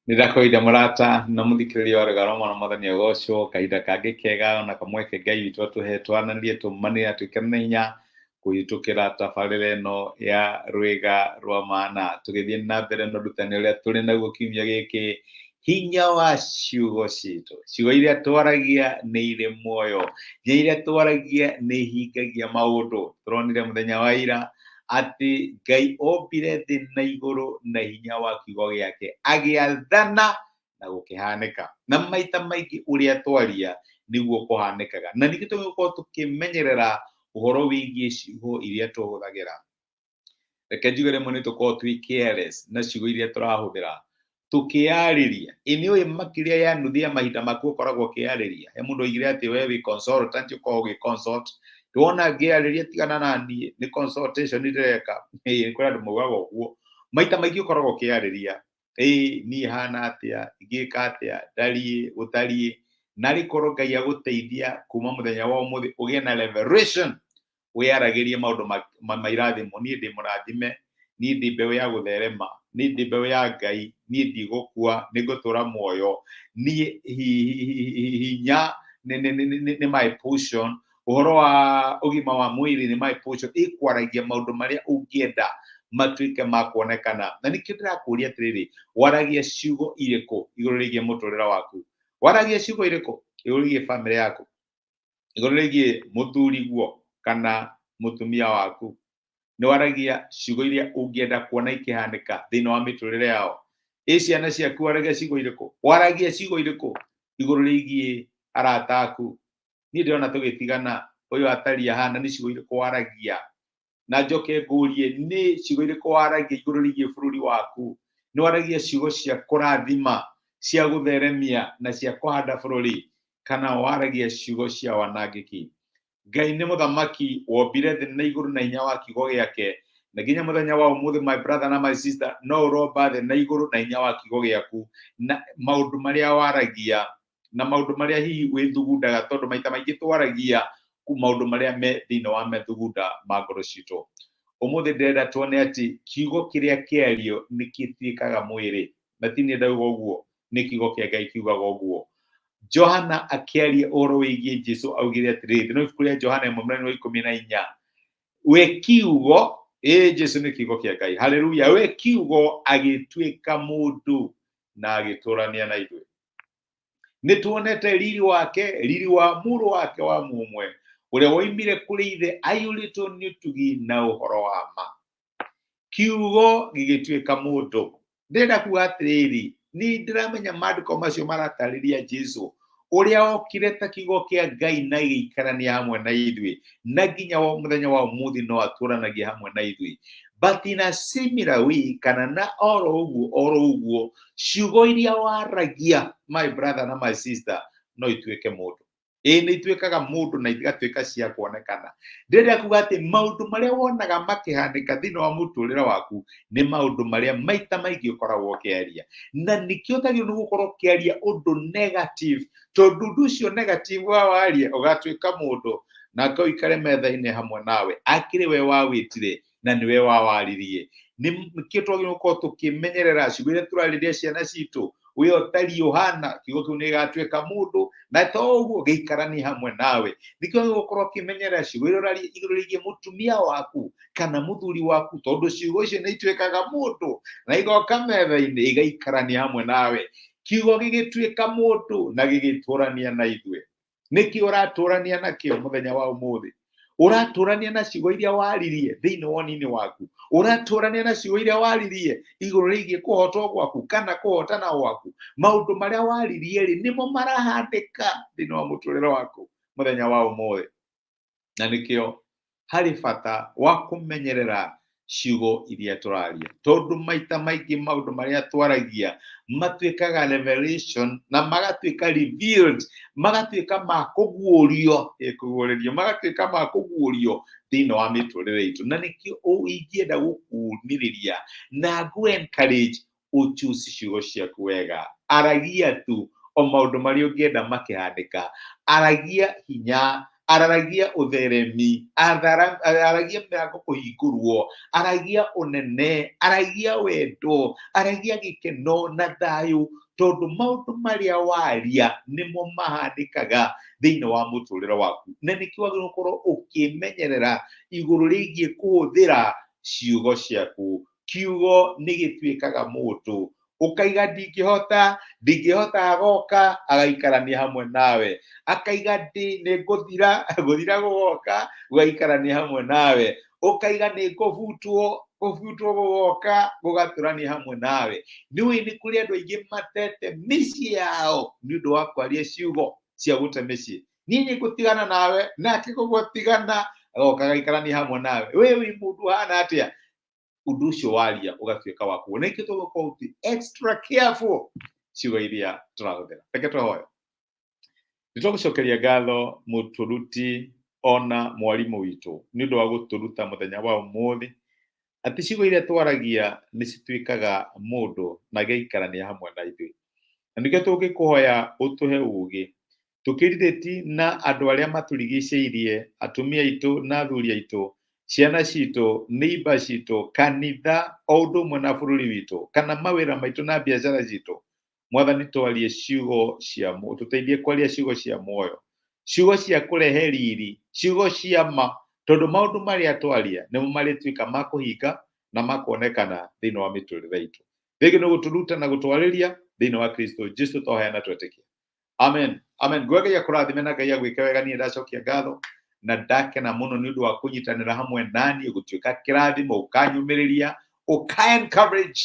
Nĩndakũgeithia mũrata na mũthikĩrĩria wa rũgano rwa Mwathani agocwo. Kahinda kangĩ kega ona kamweke Ngai witũ atũhe twaranĩrie, tũmanĩre, twĩkĩrane hinya kũhĩtũkĩra tabarĩra ĩno ya Rwĩga rwa Mana. Tũgĩthiĩ na mbere na ũrutani ũrĩa tũrĩ naguo kiumia gĩkĩ, hinya wa ciugo citũ. Ciugo iria twaragia nĩ irĩ muoyo, hinya iria twaragia nĩ ihingagia maũndũ. Tũronire mũthenya wa ira atĩ Ngai ombire thĩ na igũrũ na hinya wa kiugo gĩake, agĩathana na gũkĩhanĩka. Na maita maingĩ ũrĩa twaria nĩguo kũhanĩkaga. Na ningĩ tũgĩkorwo tũkĩmenyerera ũhoro wĩgiĩ ciugo iria tũhũthagĩra. Reke njuge rĩmwe nĩ tũkoragwo twĩ careless na ciugo iria tũrahũthĩra tũkĩyarĩria. Ĩ nĩ ũĩ makĩria ya nuthu ya mahinda maku ũkoragwo ũkĩyarĩria. He mũndũ oigire atĩ we wĩ consultant, ũkoragwo ũgĩ consult. Wona ngĩyarĩria tigana na niĩ, nĩ consultation ndĩreka. Ĩĩ kũrĩ andũ maugaga ũguo. Maita maingĩ ũkoragwo ũkĩyarĩria. Ĩĩ niĩ hana atĩa, ingĩka atĩa, ndariĩ, gũtariĩ. Narĩ korwo Ngai agũteithia kuma mũthenya wa ũmũthĩ ũgĩe na revelation, wĩyaragĩrie maũndũ ma irathimo. Niĩ ndĩ mũrathime, niĩ ndĩ mbeũ ya gũtherema, niĩ ndĩ mbeũ ya Ngai, niĩ ndigũkua, nĩ ngũtũra muoyo, niĩ hinya nĩ my portion, ũhoro wa ũgima wa mwĩrĩ nĩ my portion. Ĩkwaragia maũndũ marĩa ũngĩenda matuĩke ma kuonekana. Na nĩkĩo ndĩrakũria atĩrĩrĩ, waragia ciugo irĩkũ igũrũ rĩgiĩ mũtũrĩre waku? Waragia ciugo irĩkũ igũrũ rĩgiĩ bamĩrĩ yaku, igũrũ rĩgiĩ mũthuriguo kana mũtumia waku? Nĩ waragia ciugo iria ũngĩenda kuona ikĩhanĩka thĩinĩ wa mĩtũrĩre yao? Ĩ ciana ciaku waragia ciugo irĩkũ? Waragia ciugo irĩkũ igũrũ rĩgiĩ arata aku? Niĩ ndĩrona tũgĩtigana, ũyũ atariĩ ahana, nĩ ciugo irĩkũ waragia? Na njoke ngũrie, nĩ ciugo irĩkũ waragia igũrũ rĩgiĩ bũrũri waku? Nĩ waragia ciugo cia kũrathima, cia gũtheremia na cia kũhanda bũrũri, kana waragia ciugo cia wanangĩki? Ngai nĩ mũthamaki wombire thĩ na igũrũ na hinya wa kiugo gĩake, na nginya mũthenya wa ũmũthĩ, my brother na my sister, no ũromba thĩ na igũrũ na hinya wa kiugo gĩaku na maũndũ marĩa waragia na maũndũ marĩa hihi wĩthugundaga, tondũ maita maingĩ twaragia maũndũ marĩa me thĩinĩ wa methugunda ma ngoro citũ. Ũmũthĩ ndĩrenda tuone atĩ kiugo kĩrĩa kĩario nĩ kĩtuĩkaga mwĩrĩ, na ti niĩ ndauga ũguo, nĩ kiugo kĩa Ngai kiugaga ũguo. Johana akĩaria ũhoro wĩgiĩ Jesu augire atĩrĩrĩ, thĩinĩ wa ibuku rĩa Johana 1:14, we kiugo, ĩ Jesu nĩ kiugo kĩa Ngai, haleluya, we kiugo agĩtuĩka mũndũ na agĩtũrania na ithuĩ. Nĩ tuonete riri wake, riri wa mũrũ wake wa mũmwe, ũrĩa woimire kũrĩ ithe, aiyũrĩtwo nĩ ũtugi na ũhoro wa ma. Kiugo gĩgĩtuĩka mũndũ. Ndĩrenda kuga atĩrĩrĩ, nĩ ndĩramenya maandĩko macio maratarĩria Jesu ũrĩa okire ta kiugo kĩa Ngai na gĩgĩikarania hamwe na ithuĩ, na nginya mũthenya wa ũmũthĩ no atũranagia hamwe na ithuĩ. But in a similar way, kana na oro ũguo oro ũguo, ciugo iria waragia, my brother na my sister, no ituĩke mũndũ. Ĩĩ nĩ ituĩkaga mũndũ na igatuĩka cia kuonekana. Ndĩrenda kuga atĩ maũndũ marĩa wonaga makĩhanĩka thĩinĩ wa mũtũrĩre waku nĩ maũndũ marĩa maita maingĩ ũkoragwo ũkĩaria, na nĩkĩo ũtagĩrĩirwo nĩ gũkorwo ũkĩaria ũndũ negative, tondũ ũndũ ũcio negative wa waria ũgatuĩka mũndũ nake ũikare metha-inĩ hamwe nawe, akĩrĩ we wawĩtire na nĩwe wawaririe. Nĩkĩo twagĩrĩirwo gũkorwo tũkĩmenyerera ciugo iria tũrarĩria ciana citũ. We ũtariĩ ũhana, kiugo kĩu nĩ gĩgatuĩka mũndũ, na to ũguo gĩikaranie hamwe nawe. Nĩkĩo wagĩrĩirwo gũkorwo ũkĩmenyerera ciugo iria ũraria igũrũ rĩgiĩ mũtumia waku kana mũthuri waku, tondũ ciugo icio nĩ ituĩkaga mũndũ na igoka metha-inĩ igaikarania hamwe nawe. Kiugo gĩgĩtuĩka mũndũ na gĩgĩtũrania na ithuĩ. Nĩkĩ ũratũrania nakĩo mũthenya wa ũmũthĩ? Ũratũrania na ciugo iria waririe thĩinĩ wa ũnini waku, ũratũrania na ciugo iria waririe igũrũ rĩgiĩ kũhotwo gwaku kana kũhotana gwaku. Maũndũ marĩa waririe rĩ, nĩmo marahandĩka thĩinĩ wa mũtũrĩre waku mũthenya wa ũmũthĩ. Na nĩkĩo harĩ bata wa kũmenyerera ciugo iria tũraria, tondũ maita maingĩ maũndũ marĩa twaragia matuĩkaga revelation na magatuĩka revealed, magatuĩka ma kũguũrio, kũguũrĩrio, magatuĩka ma kũguũrio thĩinĩ wa mĩtũrĩre itũ. Na nĩkĩo ingĩenda gũkũmĩrĩria na ngũ encourage ũchoose ciugo ciaku wega. Aragia tu o maũndũ marĩa ũngĩenda makĩhandĩka, aragia hinya. Araragia ũtheremi, aragia mĩrango kũhingũrwo, aragia ũnene, aragia wendo, aragia gĩkeno na thayũ, tondũ maũndũ marĩa waria nĩmo mahanĩkaga thĩinĩ wa mũtũrĩre waku. Na nĩkĩo wagĩrĩirwo gũkorwo ũkĩmenyerera igũrũ rĩgiĩ kũhũthĩra ciugo ciaku. Kiugo nĩ gĩtuĩkaga mũndũ. Ũkaiga ndingĩhota, ndingĩhota, agoka agaikarania hamwe nawe. Akaiga ndĩ nĩ ngũthira, gũthira gũgoka gũgaikarania hamwe nawe. Ũkaiga nĩ ngũbutwo, kũbutwo gũgoka gũgatũrania hamwe nawe. Nĩũĩ nĩ kũrĩ andũ aingĩ matete mĩciĩ yao nĩ ũndũ wa kwaria ciugo cia gũte mĩciĩ. Niĩ nĩ ngũtigana nawe, nake gũgũtigana agoka agaikarania hamwe nawe. We wĩ mũndũ ũhana atĩa? Ũndũ ũcio waria ũgatuĩka waku. Na nĩkĩo tũgũkorwo tũ extra careful ciugo iria tũrahũthĩra. Reke tũhoe. Nĩ twagũcokeria ngatho mũtũruti ona mwarimũ witũ nĩ ũndũ wa gũtũruta mũthenya wa ũmũthĩ atĩ ciugo iria twaragia nĩ cituĩkaga mũndũ na igaikarania hamwe na ithuĩ. Na nĩkĩo tũngĩkũhoya ũtũhe ũgĩ tũkĩrithĩti na andũ arĩa matũrigicĩirie, atumia aitũ na athuri aitũ, ciana citũ, neighbor citũ, kanitha, o ũndũ ũmwe na bũrũri witũ, kana mawĩra maitũ na biacara citũ. Mwathani, twarie ciugo cia, tũteithie kwaria ciugo cia muoyo, ciugo cia kũrehe riri, ciugo cia ma, tondũ maũndũ marĩa twaria nĩmo marĩtuĩka ma kũhinga na makuonekana thĩinĩ wa mĩtũrĩre itũ. Rĩngĩ nĩ gũtũruta na gũtwarĩria thĩinĩ wa Kristo Jesu twahoya twetĩkia. Amen. Amen. Nguo Ngai akũrathime na Ngai agwĩke wega. Niĩ ndacokia ngatho na ndakena mũno nĩ ũndũ wa kũnyitanĩra hamwe naniĩ, gũtuĩka kĩrathimo, ũkanyumĩrĩria, ũka encourage,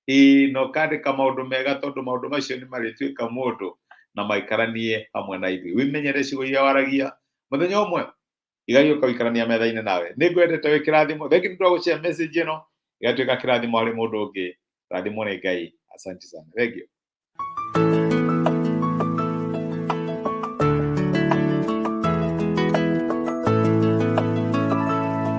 ĩĩ, na ũkandĩka maũndũ mega, tondũ maũndũ macio nĩ marĩtuĩka mũndũ na maikaranie hamwe na ithuĩ. Wĩmenyere ciugo iria waragia, mũthenya ũmwe igagĩũka gũikarania metha-inĩ nawe. Nĩ ngwendete, wĩ kĩrathimo. Thengi nĩ ũndũ wa gũshare message ĩno, ĩgatuĩka kĩrathimo harĩ mũndũ ũngĩ. Rathimwo nĩ Ngai. Asante sana, thank you.